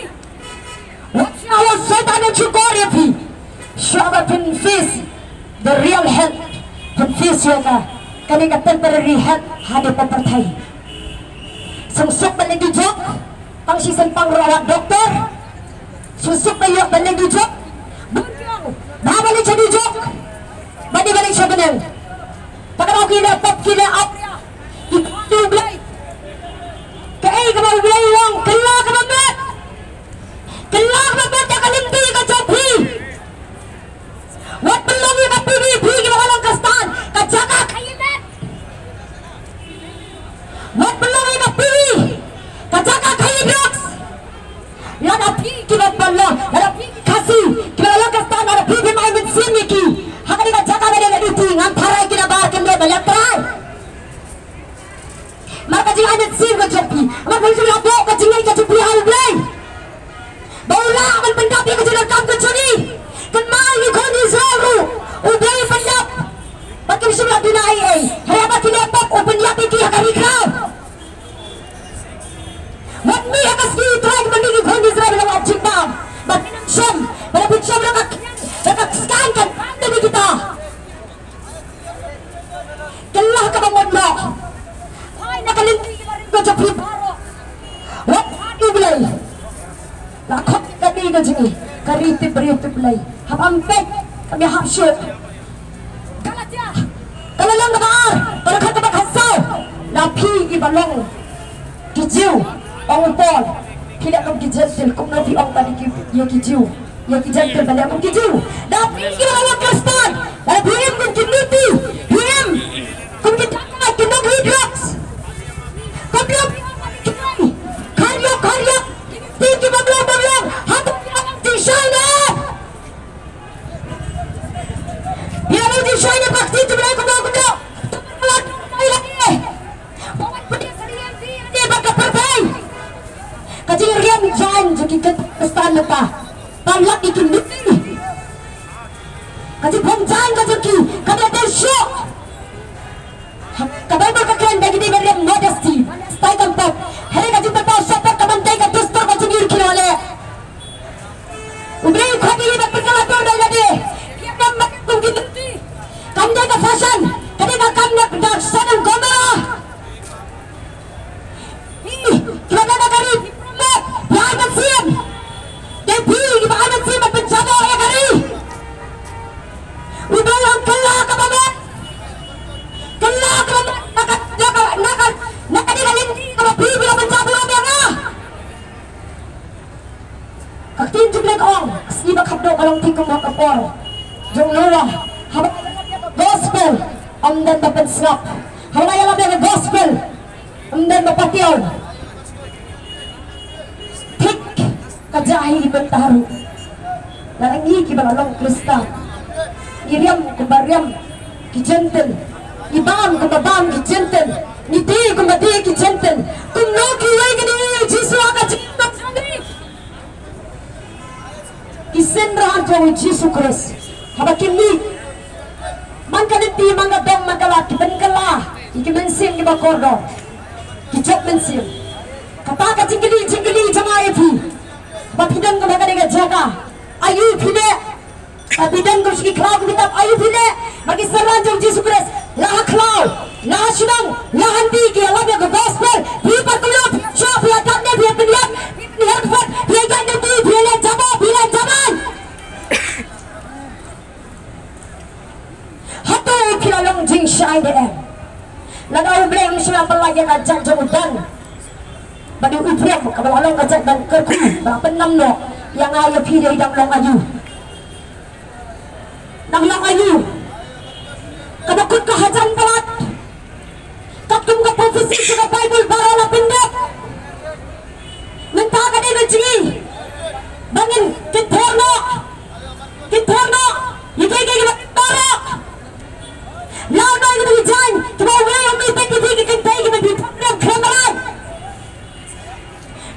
Wat shah ba u Soitan un shukor ïa phi. Shah ba phin face the real hell. Phin face ïa ka, kane ka temporary hell ha dei ka pyrthei. Sngewsuk ban leit dujok, pang shisien pang rwai, wat doktor. Sngewsuk ban ïoh ban leit dujok. Bun ki ong, ba ban leit sha dujok, ba dei ban leit sha bneng. Te ka dei ki leh pop, ki leh ap, ki khot ïa U Blei. Kaei kaba U Blei u ong, kylla kaba met. Lada phi kiba pynlong, lada phi ki Khasi kiba la long Khristan, lada phi phim ai mynsiem ïa ki ha kane ka jaka ba dei ka duty, ngam tharai ki nabar kyndoh ba leh trai. Namar ka jingai mynsiem ka jong phi, namar phi shu la buh ka jingngeit ka jong phi ha U Blei ba u lah ban pyndap ïa ka jingdonkam ka jong ngi. Kynmaw ïa ki khun Israel ruh U Blei u pyndap. Ba kim shym la duna ei ei. Hynrei haba ki leh pop u pynïap ïa ki ha ka ri khraw. Wat mih ha ka sngi U Trai, ki ban mih ki khun Israel ba la wad jingbam. Ba phin ym shem, ba la phin shem, la ka, la ka skan kan bam da kita. Kylla kaba mut noh. Phai na ka lynti ka ri ka jong phi baroh. Wat phai U Blei. La khot ka ri ka jong ngi ka ri tip briew tip Blei. Haba ym peit kam ïa hap shuh. Galatia, ka lynnong kaba ar, ka dkhot kaba khatsaw. Na phi kiba long ki Jiw, ong u Paul, phi leh kum ki Jentil, kumno phi ong pat ïa ki, ïa ki Jiw, ïa ki Jentil ba leh kum ki Jiw? Na phi kiba long Khristan, ba phi im kum ki luti, phi im kum ki dangka, ki nonghi drugs. Kumno phi ong ïa ki khariok khariok, ki kiba bam bam, hato phi ong jingshai ne? Phi la long jingshai ne ba ka ktien jong U Blei kumno kumno? To pynlong ïa lade. Ba wat pynlong ïa lade bad ka pyrthei. Ka jingriam jaiñ jong ki Khristan mynta, ba lap ïa ki luti. Ka jingpynjaiñ ka jong ki ka dei shuh. Ka Baibl ka kren ba ki dei ban riam modesty, stai kam pop. Hynrei ka jingpynpaw shaphang ka ban tei ka dustur ka jong ngi ruh ki la leh. U Blei u khot ïa ngi ban pynkylla dur da lade. Phi ïa kam ban kum ki luti. Kam dei ka fashion, ka dei ka kam na ka Sodom Gomorrah. Phi, kiba don ha ka ri, phi promote, phi ai mynsiem. Dei phi kiba ai mynsiem ban pynjaboh ïa ka ri. U Blei u ong kylla kaba mut. Kylla kaba mut na ka, na ka, na ka, na ka dei ka lynti kaba phi, phi la pynjaboh ïa nga. Ka ktien jong U Blei ka ong, ka sngi ba khatduh ka long thik kum ha ka por jong Noah. Haba gospel ym don ba pynsngap. Haba ïalap ïa ka gospel ym don ba patiaw. Thik ka jia hi mynta ruh. Lada ngi kiba la long Khristan ngi riam kumba riam ki Jentil, ngi bam kumba bam ki Jentil, ngi die kumba die ki Jentil, kumno kiwei ki die ïa U Jisu ha ka jingim jong ngi? Ki synran jong U Jisu Khrist haba kin mih man ka lynti, man ka dong, man ka lad, ki pynkylla ïa ki mynsiem kiba kordor, ki jop mynsiem. Kata ka jingkylli, jingkylli jong nga ïa phi, ba phi don kum ha kane ka jaka, aïu phi leh? Ba phi don kum sha ki khlaw ki kitab, aïu phi leh? Ba ki synran jong U Jisu Khrist la ha khlaw, la ha shnong, la ha lynti ki ïalap ïa ka gospel. Phi pat kumno, phi ïa shoh, phi ïa dak ne, phi ïa pynïap, phi ïa pynhiar kput, phi ïa ïaid lynti, phi ïa leh jaba, phi ïa leh jaba. Hato phi la long jingshai ne em? Lada U Blei um shym la pyllait ïa ka jait jong u Dan bad u Ibrahim, kaba la long ka jait ban kyrkhu, ba la pynnam noh ïa nga ïa phi, dei dang long aïu? Dang long aïu? Kaba kut ka hajan palat. Katkum ka prophecy jong ka Baibl baroh la pyndep. Mynta ka dei ka jingim ba ngin kynther noh, kynther noh ïa kiei kiei kiba baroh. Law noh ïa kiba ki jaiñ kiba U Blei um ïeit ïa phi, ki kynthei kiba phi thok riam khlem rai.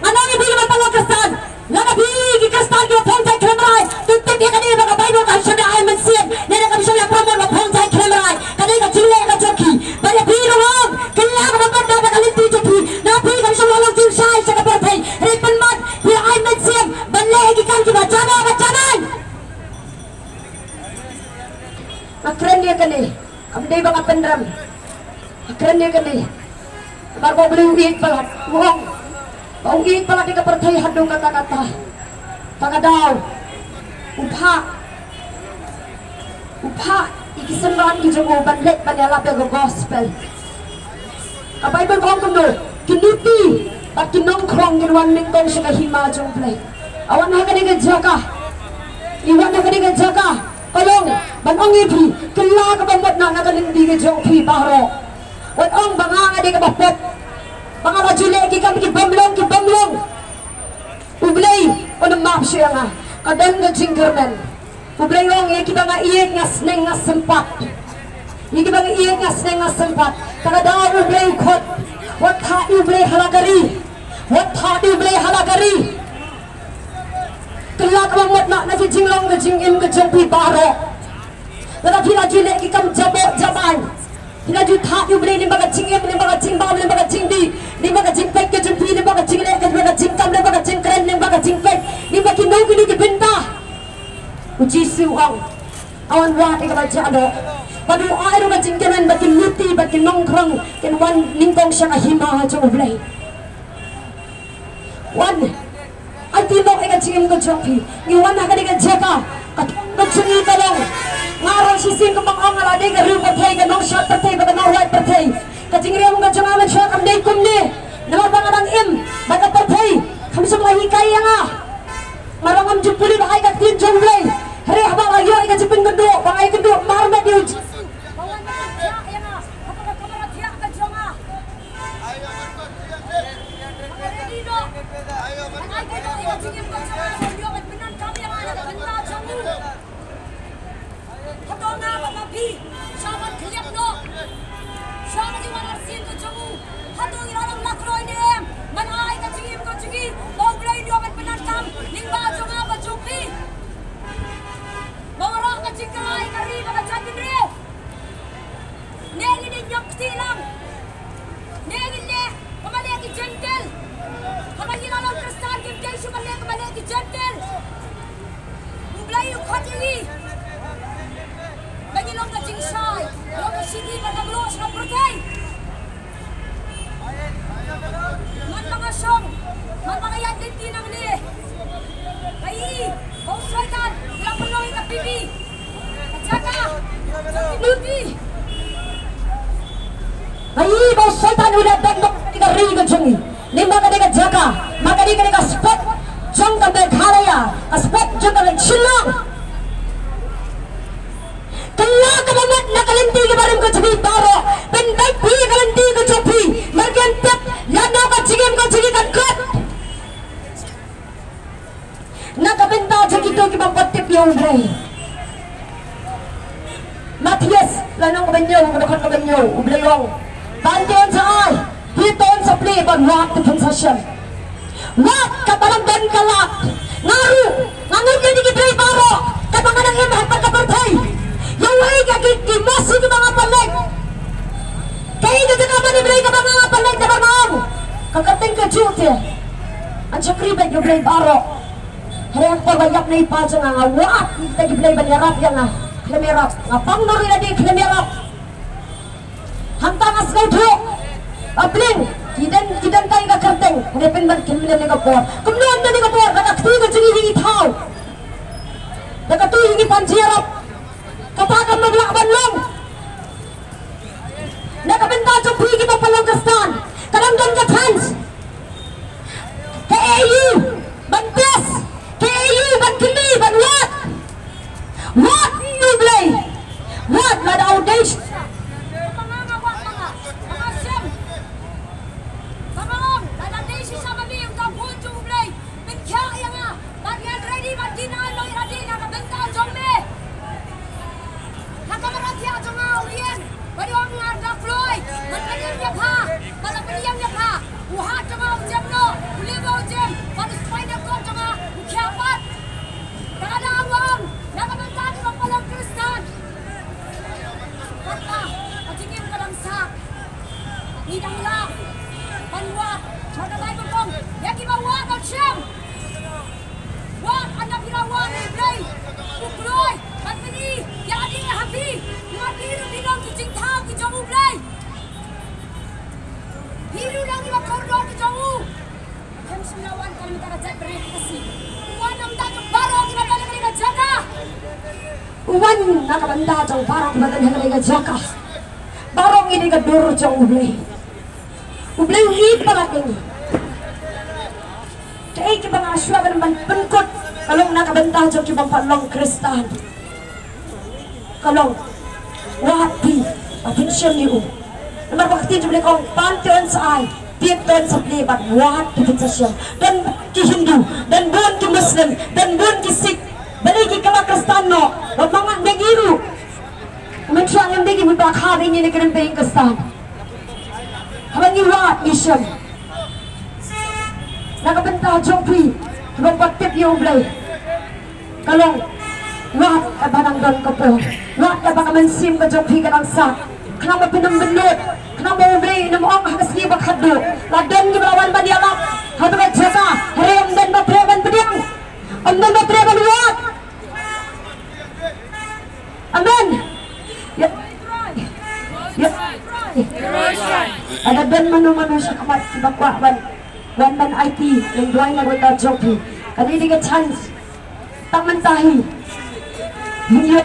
Nga ong ïa phi kiba pynlong Khristan, lada phi ki Khristan kiba phong jaiñ khlem rai, to tip ïa kane ba ka Baibl kam shym la ai mynsiem, ne kam shym la promote ba phong jaiñ khlem rai. Ka dei ka jingleh ka jong ki. Bad ïa phi ruh nga ong, kylla kaba mut na ka lynti jong phi. Na phi kam shym la long jingshai sha ka pyrthei. Hynrei pynmat phi la ai mynsiem ban leh ïa ki kam kiba jaba ba jabaiñ. Nga kren ïa kane. Kam dei ba nga pynrem. Kren ïa kane. Namar ba U Blei u ïeit palat, u ong ba u ïeit palat ïa ka pyrthei haduh katta katta. Kata ka daw u phah, u phah ïa ki synran ki jong u ban leit ban ïalap ïa ka gospel. Ka Baibl ka ong kumno? Ki luti bad ki nongkhrong kin wan nyngkong sha ka hima jong U Blei. Wan ha kane ka jaka, wan ha kane ka jaka. Ka long ban ong ïa phi, kylla kaba mut na ka lynti ka jong phi baroh. Wat ong ba nga nga dei kaba pop, ba nga la ju leh ki kam ki bym long, ki bym long. U Blei Une map sha nga. Ka don ka jingkyrmen. U Blei u ong ïa kiba nga ïeit nga sneng nga sympat. Ïa kiba nga ïeit nga sneng nga sympat. Te ka daw U Blei u khot. Wat thad ïa U Blei ha la ka ri. Wat thad ïa U Blei ha la ka ri. Kylla kaba mut na ka jinglong ka jingim ka jong phi baroh. Lada phi la ju leh ki kam jaboh jabai. Phi la ju thad ïa U Blei lyngba ka jingim, lyngba ka jingbam, lyngba ka jingdih, lyngba ka jingpeit ka jong phi, lyngba ka jingleh, lyngba ka jingkam, lyngba ka jingkren, lyngba ka jingpeit, lyngba kino kino ki bynta. U Jisu u ong, u wan wad ïa kaba jah doh. Bad u ai ruh ka jingkyrmen ba ki luti, ba ki nongkhrong kin wan nyngkong sha ka hima jong U Blei. Wan. Aiti noh ïa ka jingim ka jong phi. Ngi wan ha kane ka jaka. Ka thong ka jong ngi ka long. Nga ruh shisien kumba nga ong nga la dei ka riew pyrthei, ka nongshad pyrthei bad ka nongrwai pyrthei. Ka jingriam ka jong nga mynshuwa kam dei kumne. Namar ba nga dang im bad ka pyrthei kam shym la hikai ïa nga. Nga ruh ngam ju pule ba ai ka ktien jong U Blei. Hynrei haba nga ïoh ïa ka jingpynkynduh ba nga ïakynduh marmet ïa U Jisu. Ba wan ban thiah ïa nga. Haba ka kamra thiah ka jong nga. Ne ngi dei ñiong kti lang. Ne ngi leh kaba leh ki Jentil. Haba ngi la long Khristan ngim dei shuh ban leh kaba leh ki Jentil. U Blei u khot ïa ngi ba ngi long ka jingshai, long ka shithi bad ka mluh sha ka pyrthei. Man ba nga shong, man ba nga ïaid lynti nangne. Ka i, ba u Soitan u la pynlong ïa ka phi phi. Ka jaka jong ki luti. Ka i, ba u Soitan u la dang dong ka ri ka jong ngi. Ni ma ka dei ka jaka, ma ka dei ka dei ka spot jong ka Meghalaya, ka spot jong ka Shillong. Kylla kaba mut na ka lynti kaba rim ka jong phi baroh. Pynbeit phi ka lynti ka jong phi. Mar kin tip lano ka jingim ka jong ngi kan kut. Na ka bynta jong kito kiba pat tip ïa U Blei. Mathaios lynnong kaba hynñiew, ka dkhot kaba hynñiew, U Blei u ong, "Ban tip un sa ai, tip un sa plie, bad wad tip un sa shem." Wat kaba lam don ka lad. Nga ruh nga ngeit ïa ki briew baroh, kaba nga dang im ha ka pyrthei. Ïa uwei ka ki, ki mosi kiba nga pynleit. Kaei ka jaka ban ïa briew kaba nga nga pynleit, kaba nga ong, ka kyrteng kajuh te. Ngan shakri bad ïa ki briew baroh. Hynrei ha ka por ba ïap na i pa jong nga, nga wad ïa kita ki briew ban ïarap ïa nga. Khlem ïarap. Nga pang noh ïa lade khlem ïarap. Hangta nga sngewthuh. Ba pdeng ki don, ki don tang ïa ka kyrteng. Hynrei pynban kim don ïa ka bor. Kumno ym don ïa ka bor? Da ka kti ka jong ngi hi ngi thaw. Da ka tu hi ngi pan jingïarap. Kata kam lah ban long. Na ka bynta jong phi kiba pynlong Khristan, ka dang don ka chance. Kaei ban test, kaei ban kylli, ban wad. Wad ïa U Blei. Wad lada u dei shisha. Ba nga nga wad, ba nga, ba nga shem. Ba nga ong lada dei shisha ba me uta u khun jong U Blei, pynkhiah ïa nga. Bad ngan ready ban deny lawyer adi na ka bynta jong me. Ha ka mrad thiah jong nga u Ian, bad u ong nga da kloi ban pynïeng ïa pha. Bad la pynïeng ïa pha, u heart jong nga u jem noh, u liver u jem, bad u spinal cord jong nga u khiah pat. Te ka dang ong na ka bynta jong ka pynlong Khristan. Kata ka jingim ka dang sah. Ngi dang lah ban wad, bad ka Baibl ka ong ïa kiba wad ban shem. Wad, ynda phi la wad ïa U Blei, u kloi ban pyni ïa lade ha phi. Namar phi ruh phi long ki jingthaw ki jong U Blei. Phi ruh long kiba kordor ki jong u. Phin shym la wan ka lam ka jait bynriew Khasi. U wan na ka bynta jong baroh kiba don ha kane ka jaka. U wan na ka bynta jong baroh kiba don ha kane ka jaka. Baroh ngi dei ka dur jong U Blei. U Blei u ïeit palat ïa ngi. Kaei kaba nga shuwa ban pynkut ka long na ka bynta jong kiba ym pat long Khristan. Ka long, wad phi ba phin shem ïa u. Namar ba ka ktien jong U Blei ka ong, "Pan te yn sa ai, Phi don sa plie bad wat ki phi sa shem. Don ki Hindu, don bun ki Muslim, don bun ki Sikh. Balei ki kylla Khristan noh? Bad ma nga, ma ngi ruh. Mynta lem de ki mut ba kha de ngi ne kren pyrshah Khristan. Haba ngi wad ngi shem. Na ka bynta jong phi kiba pat tip ïa U Blei. Ka long, wat kaba nang don ka por, wat kaba ka mynsiem ka jong phi ka nang sah. Khnang ba phin ym bynnud, khnang ba U Blei un ym ong ha ka sngi ba khatduh, la don kiba la wan ban ïalap ha kata ka jaka, hynrei ym don ba treh ban pdiang, ym don ba treh ban wad. Amen. Ïa. Ïa. Lada don mano mano shakhmat kiba kwah ban, wan ban aiti, ngan duwai na ka bynta jong phi. Kane dei ka chance. Tang mynta hi. Ngin ïoh,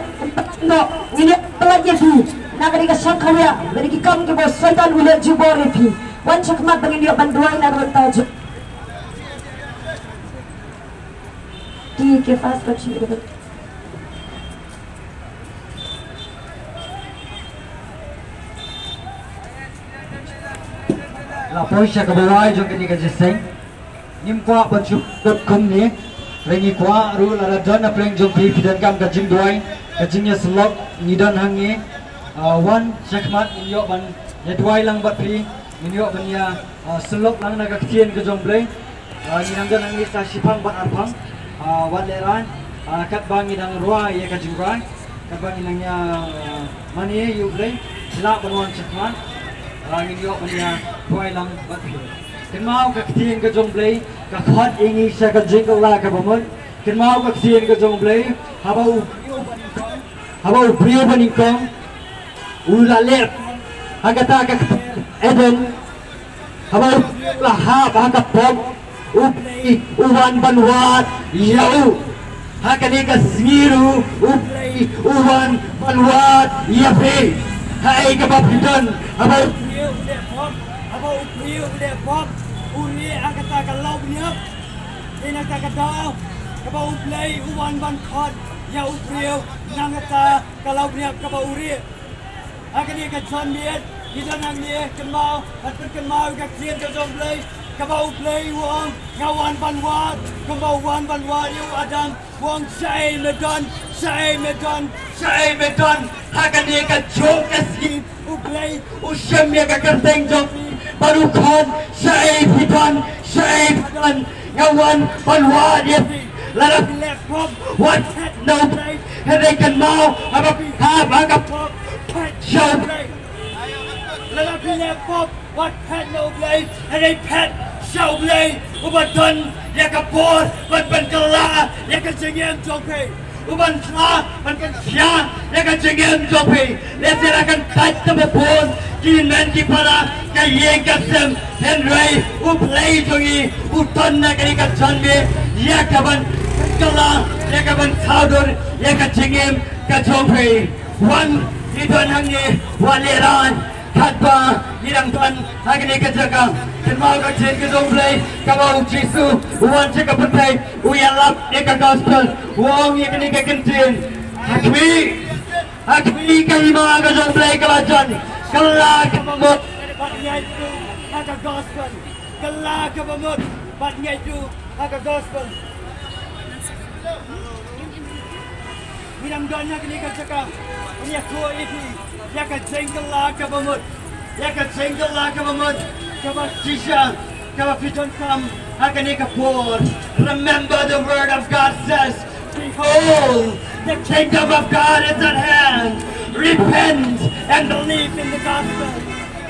ngin ïoh pyllait ïa phi na kane ka shang khawia, kane ki kam kiba u Soitan u leh jubor ïa phi. Wan shakhmat ba ngin ïoh ban duwai na ka bynta jong phi. Ki, ki fast ba shi. La poi sha kaba wai jong kane ka jingïaseng. Ngim kwah ban shu kut kumne. Hynrei ngi kwah ruh lada don na pdeng jong phi, phi donkam ka jingduwai, ka jingïasyllok, ngi don hangne. Ah, wan shakhmat, ngin ïoh ban ïaduwai lang bad phi. Ngin ïoh ban ïa, ah, syllok lang na ka ktien ka jong U Blei. Ah, ngi nang don hangne sa shiphang bad arphang. Ah, wat lehraiñ. Ah, katba ngi dang rwai ïa ka jingrwai, katba ngi nang ïa, ah, mane ïa U Blei, lah ban wan shakhmat. Ah, ngin ïoh ban ïaduwai lang bad phi. Kynmaw ka ktien ka jong U Blei ka khot ïa ngi sha ka jingkylla kaba mut. Kynmaw ka ktien ka jong U Blei, haba u briew ba nyngkong, haba u briew ba nyngkong u la leh ha kata ka kper Eden, haba u briew u la hap ha ka pop, U Blei u wan ban wad ïa u. Ha kane ka sngi ruh U Blei u wan ban wad ïa phi. Haei kaba phi don, haba u briew u leh pop, haba u briew u leh pop, u rieh ha kata ka lawbniap. Dei na kata ka daw kaba U Blei u wan ban khot ïa u briew na kata ka lawbniap kaba u rieh. Ha kane ka janmiet ngi don hangne, kynmaw, ban pynkynmaw ïa ka ktien ka jong U Blei, kaba U Blei u ong, nga wan ban wad kumba u wan ban wad ïa u Adam. U ong, shaei me don, shaei me don, shaei me don. Ha kane ka jong ka sngi U Blei u shem ïa ka kyrteng jong phi bad u khot, shaei phi don, shaei phi don. Nga wan ban wad ïa phi. Lada phi leh pop, wat phet na U Blei. Hynrei kynmaw, haba phi hap ha ka pop, phet sha U Blei. Lada phi leh pop, wat phet na U Blei, hynrei phet sha U Blei uba don ïa ka bor ban pynkylla ïa ka jingim jong phi, uban sa ban pynkylla ïa ka jingim jong phi. Lehse la kan tait tang ba bun ki hynmen ki para, ka ïing ka sem, hynrei U Blei jong ngi u don na kane ka janmiet ïa kaban pynkylla, ïa kaban thaw dur ïa ka jingim ka jong phi. Wan, ngi don hangne, wan, lehrain, katba ngi dang don ha kane ka jaka. Kynmaw ka ktien ka jong U Blei kaba u Jisu u wan sha ka pyrthei, u ïalap ïa ka gospel, u ong ïa kane ka ktien: Ha khmih, ha khmih ka hima ka jong U Blei kaba jan, kylla kaba mut bad ngeit ruh ha ka gospel. Kylla kaba mut bad ngeit ruh ha ka gospel. Ngi dang don ha kane ka jaka, ngi ïathuh ïa phi ïa ka jingkylla kaba mut, ïa ka jingkylla kaba mut kaba shisha kaba phi donkam ha kane ka por. Remember, the word of God says, "Behold, the kingdom of God is at hand. Repent and believe in the gospel."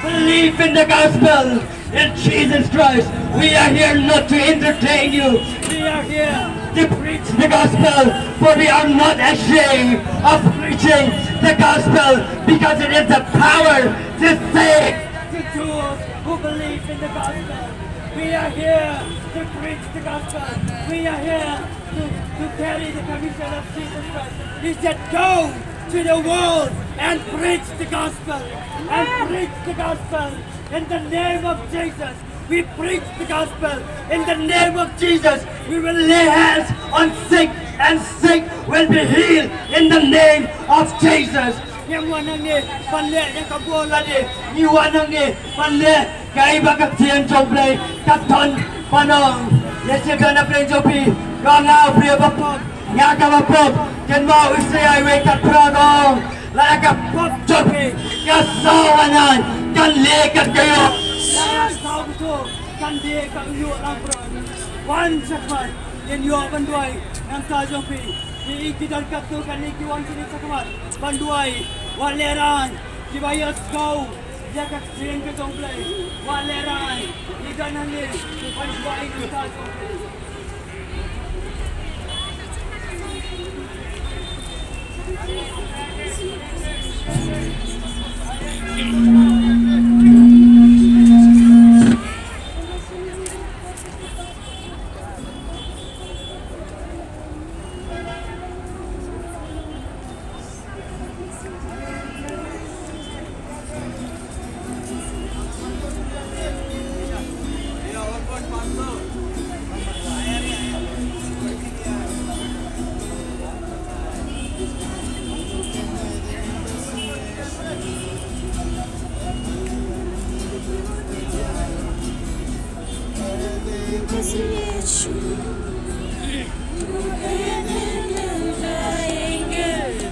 Believe in the gospel. In Jesus Christ, we are here not to entertain you. We are here to preach the gospel, for we are not ashamed of preaching the gospel, because it is the power to save to those who believe in the gospel. We are here to preach the gospel. We are here to, to carry the commission of Jesus Christ. He said, "Go to the world and preach the gospel." And preach the gospel. In the name of Jesus, we preach the gospel. In the name of Jesus, we will lay hands on sick, and sick will be healed in the name of Jesus. Ngim wan hangne ban leh ïa ka bor lade, ngi wan hangne ban leh kaei ba ka ktien jong U Blei ka don ban ong. Ïa shibun na pdeng jong phi, ka nga u briew ba pop, nga kaba pop. Kynmaw Isaïah wei ka phra ka ong, lada ka pop jong phi ka saw anan, kan leh kat ka ïoh. Lada saw bthu, kan leh kat ka ïoh lang pran. Wan shakhmat, ngin ïoh ban duwai nangta jong phi. Ki, ki don katto katne ki wan shane shakhmat ban duwai. Wat lehraiñ, kiba ïohsngew ïa ka ktien ka jong U Blei, wat lehraiñ, ngi don hangne ban duwai nangta jong phi.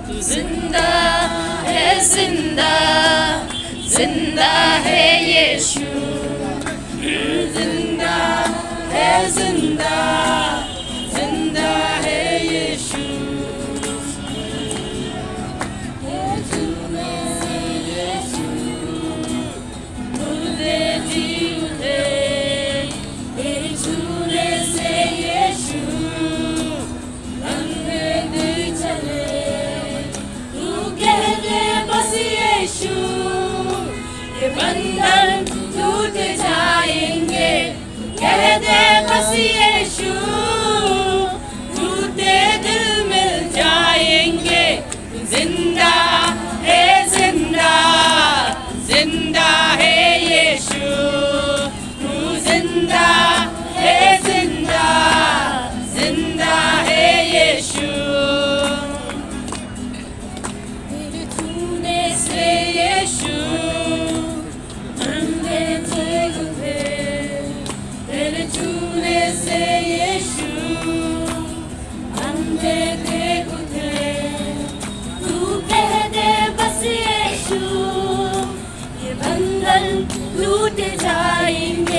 तू जिंदा है, जिंदा, जिंदा है यीशु। तू जिंदा है, जिंदा, जिंदा है यीशु। मुर्दे जी उठे तेरे छूने से यीशु, अंधे दिल चले। तू कह दे बस यीशु, ये बंधन टूट जाएंगे। कह दे बस यीशु, टूटे दिल मिल जाएंगे। जिंदा है, जिंदा, जिंदा है यीशु। तू जिंदा है, जिंदा, जिंदा है यीशु। तेरे छूने से यीशु, अंधे चले उठे। तेरे छूने से यीशु, अंधे देख उठे। तू कह दे बस यीशु, ये बंधन टूट जाएंगे।